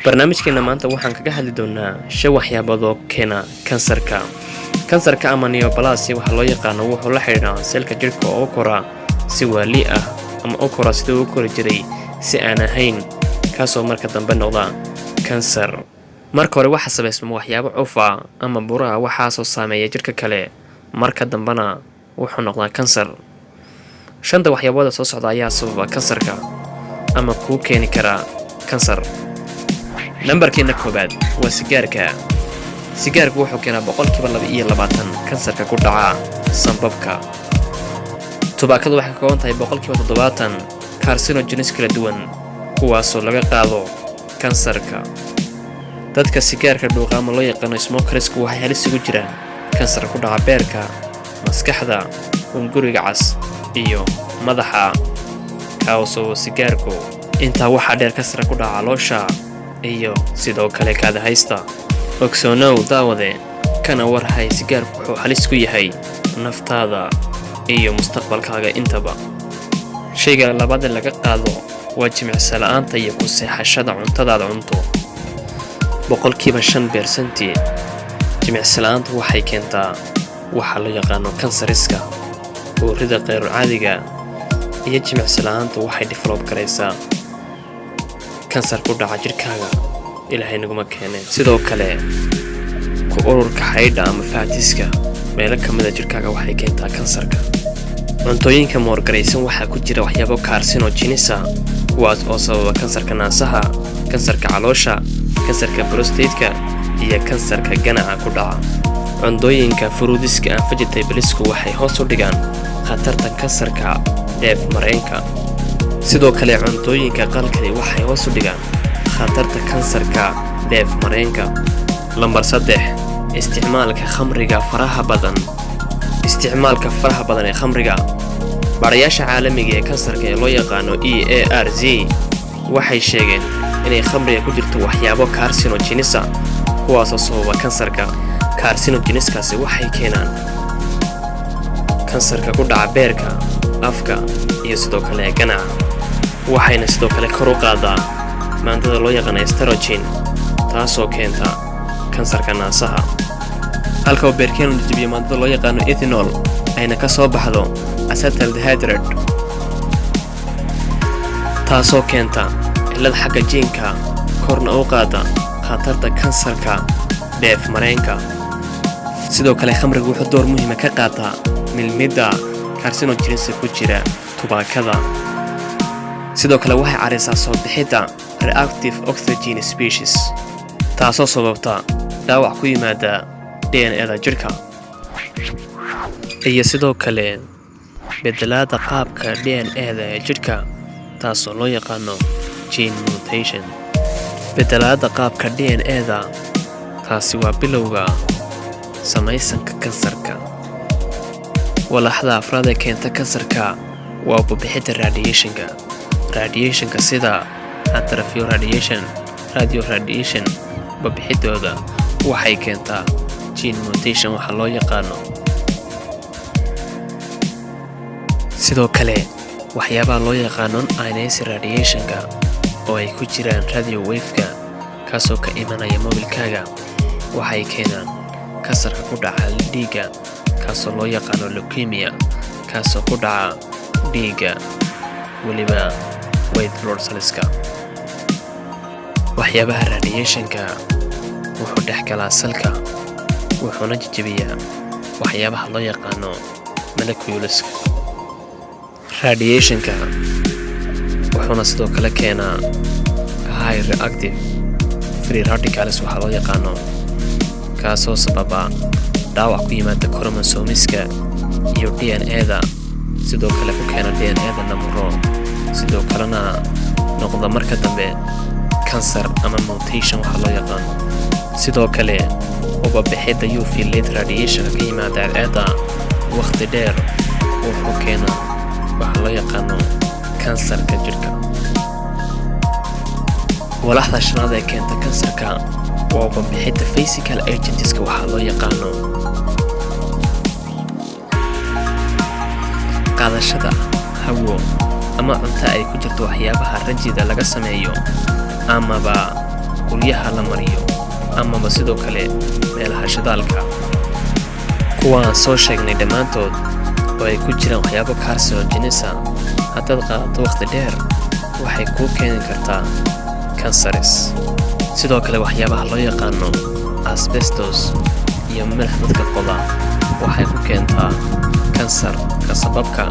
Barnaamijkeena maanta waxaan kaga hadli doonaa shan waxyaabood oo keena kansarka. Kansarka ama neoplasia waxaa loo yaqaano wuxuu la xidhiidhaa selka jidhka oo u kora si waali ah ama u kora sidii uu kori jiray si aan ahayn, kaasoo marka dambe noqda kansar. Marka hore waxaa samaysma waxyaabo cufa ama buraha, waxaasoo saameeya jidhka kale, marka dambena wuxuu noqdaa kansar. Shanta waxyaabooda soo socda ayaa sababa kansarka ama kuu keeni kara kansar. Nambarkeena koowaad waa sigaarka. Sigaarku wuxuu keenaa 22% kansarka ku dhaca sambabka. Tubaakadu waxay ka kooban tahay 70% carcinogens kala duwan, kuwaasoo laga qaado kansarka. Dadka sigaarka dhuuqa ama loo yaqaano smokersku waxay halis ugu jiraan kansar ku dhaca beerka, maskaxda, hunguriga cas iyo madaxa, kaasoo sigaarku. Intaa waxaa dheer kansar ku dhaca caloosha iyo sidoo kale kaadihaysta. Ogsoonow daawade, kana warhay, sigaarku wuxuu halis ku yahay naftaada iyo mustaqbalkaaga intaba. Shayga labaad ee laga qaado waa jimicsi la'aanta iyo ku seexashada cuntadaad cunto. 5% jimicsi la'aantu waxay keentaa waxa loo yaqaano kansariska. Buurida qeyrul caadiga iyo jimicsi la'aantu waxay develop garaysaa kansar ku dhaca jidhkaaga, Ilaahay naguma keeneen. Sidoo kale ku ururka xaydha ama fatska meelo ka mida jidhkaaga waxay keentaa kansarka. Cuntooyinka moorgaraysan waxaa ku jira waxyaabo carcinogens ah, kuwaas oo sababa kansarka naasaha, kansarka caloosha, kansarka prostate-ka iyo kansarka ganaca ku dhaca. Cuntooyinka fruitska and vegetablesku waxay hoos u dhigaan khatarta kansarka dheef mareenka. Sidoo kale cuntooyinka qalkani waxay hoos u dhigaan khatarta kansarka dheef mareenka. Lambar 3, isticmaalka khamriga faraha badan. Isticmaalka faraha badan ee khamriga. Baadhayaasha caalamiga ee kansarka ee loo yaqaano EARC waxay sheegeen inay khamriga ku jirto waxyaabo carcinogens ah, kuwaasoo sababa kansarka. Carcinogenskaasi waxay keenaan kansarka ku dhaca beerka, afka iyo sidoo kale ganaca. Waxayna sidoo kale kor u qaadaa maadada loo yaqaana estrogen, taasoo keenta kansarka naasaha, halka uu beerkeenu jajabiyo maadada loo yaqaano ethanol, ayna ka soo baxdo acetaldehyde, taasoo keenta cillad xagga jiinka, korna u qaada khatarta kansarka dheef mareenka. Sidoo kale khamrigu wuxuu door muhiima ka qaataa milmidda carcinogenska ku jira tubaakada. Sidoo kale waxay carisaa soo bixidda reactive oxygen species, taasoo sababta dhaawac ku yimaada DNA-da jidhka iyo sidoo kale bedelaada qaabka DNA-da ee jidhka, taasoo loo yaqaano gene mutation. Bedelaada qaabka DNA-da taasi waa bilowga samaysanka kansarka. Walaxda afraad ee keenta kansarka waa bubixidda radiationka. Radiationka sida ultraviolet radiation, radio radiation, babixidooda waxay keentaa gene mutation waxa loo yaqaano. Sidoo kale waxyaabaha loo yaqaano non-ionizing radiationka oo ay ku jiraan radio wave-ka kaasoo ka imanaya mobilkaaga waxay keenaan kansarka ku dhaca dhiigga, kaasoo loo yaqaano leukemia, kaasoo ku dhaca dhiigga, weliba white blood cellska. Waxyaabaha radiationka wuxuu dhex galaa cellka, wuxuuna jajabiyaa waxyaabaha loo yaqaano moleculeska. Radiationka wuxuuna sidoo kale keenaa high reactive free radicals waxaa loo yaqaano, kaasoo sababa dhaawac ku yimaada chromosomeska iyo DNA-da, sidoo kale ku keena DNA-da namuro, sidoo kalena noqda marka dambe kansar ama mutation waxaa loo yaqaano. Sidoo kale ubabixidda UV light radiationka ka yimaada cadceedda waqti dheer wuxuu keenaa waxaa loo yaqaano kansarka jidhka. Walaxda shanaad ee keenta kansarka waa ubabixidda physical agentska waxaa loo yaqaano. Qaadashada hawo ama cunto ay ku jirto waxyaabaha rajida laga sameeyo amaba Guryaha la mariyo amaba sidoo kale meelaha shidaalka. Kuwaan soo sheegnay dhammaantood oo ay ku jiraan waxyaabo carcinogens ah, haddaad qaadato waqti dheer, waxay kuu keeni kartaa kansars. Sidoo kale waxyaabaha loo yaqaano asbestos iyo milix dadka qoda waxay ku keentaa kansarka sambabka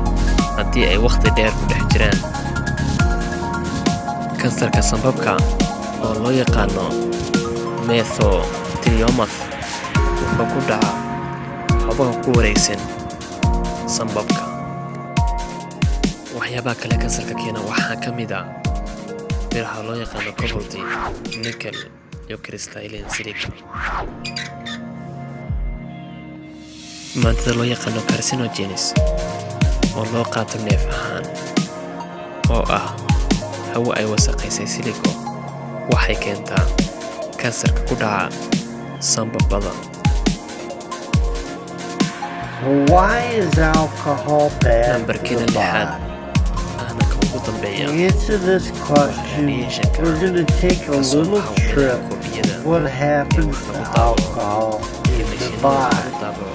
haddii ay waqti dheer ku dhex jiraan. Kansarka sambabka oo loo yaqaano mesothelioma wuxuu ku dhacaa xobaha ku wareegsan sambabka. Waxyaabaha kale kansarka keena waxaa ka mid ah biraha loo yaqaano cobalt, nickel iyo crystalline silica. Maadada loo yaqaano carcinogens oo loo qaato neef ahaan, oo ah hawo ay wasakhaysay silico, waxay keentaa kansarka ku dhaca sambabada. Why is alcohol bad for Nambarkeeda the lixaad body? ahna ka ugu dambeeya To answer this question, radiationka we're going to take a ka soo little baxa meelaha trip koobiyada what ee happens wax to lagu daabaco alcohol iyo in the mashiinada wax lagu body. daabaco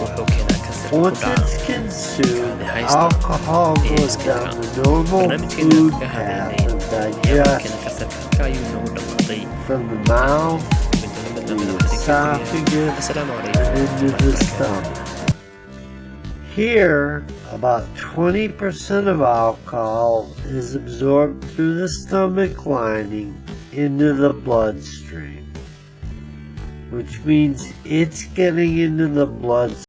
wuxuu keenaa kansarka ku Once dhaca it's consumed, kaadi haysta alcohol iyo goes iskinka. down the normal Barnaamijkeena food kaga path hadlaynay of waxyaabaha keena digestion kansarka halka ayuu inoogu dhammaaday. from the mouth, Midna mid the lamida waxaan idinka tegayaa esophagus, assalaamu and calaykum into warahmatullahi the wabarakaatu. stomach. Here, about 20% of alcohol is absorbed through the stomach lining into the bloodstream, which means it's getting into the bloodstream.